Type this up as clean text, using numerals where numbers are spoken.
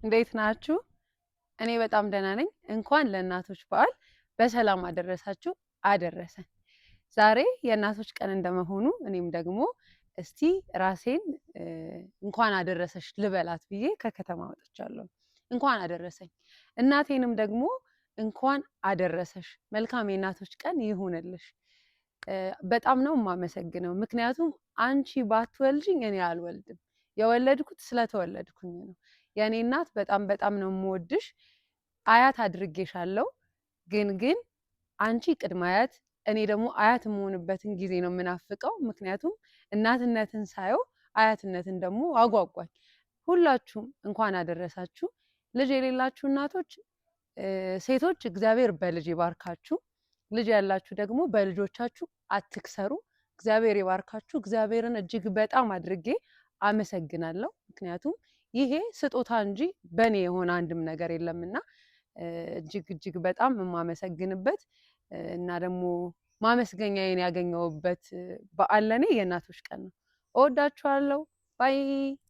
እንዴት ናችሁ? እኔ በጣም ደህና ነኝ። እንኳን ለእናቶች በዓል በሰላም አደረሳችሁ አደረሰን። ዛሬ የእናቶች ቀን እንደመሆኑ እኔም ደግሞ እስቲ ራሴን እንኳን አደረሰሽ ልበላት ብዬ ከከተማ ወጥቻለሁ። እንኳን አደረሰኝ። እናቴንም ደግሞ እንኳን አደረሰሽ፣ መልካም የእናቶች ቀን ይሁንልሽ። በጣም ነው የማመሰግነው። ምክንያቱም አንቺ ባትወልጅኝ እኔ አልወልድም። የወለድኩት ስለተወለድኩኝ ነው። የእኔ እናት በጣም በጣም ነው የምወድሽ። አያት አድርጌሻለሁ፣ ግን አንቺ ቅድመ አያት፣ እኔ ደግሞ አያት የምሆንበትን ጊዜ ነው የምናፍቀው። ምክንያቱም እናትነትን ሳየው አያትነትን ደግሞ አጓጓኝ። ሁላችሁም እንኳን አደረሳችሁ። ልጅ የሌላችሁ እናቶች፣ ሴቶች እግዚአብሔር በልጅ ይባርካችሁ። ልጅ ያላችሁ ደግሞ በልጆቻችሁ አትክሰሩ። እግዚአብሔር ይባርካችሁ። እግዚአብሔርን እጅግ በጣም አድርጌ አመሰግናለሁ። ምክንያቱም ይሄ ስጦታ እንጂ በእኔ የሆነ አንድም ነገር የለምና እጅግ እጅግ በጣም የማመሰግንበት እና ደግሞ ማመስገኛዬን ያገኘሁበት በዓል ለእኔ የእናቶች ቀን ነው። እወዳችኋለሁ። Bye.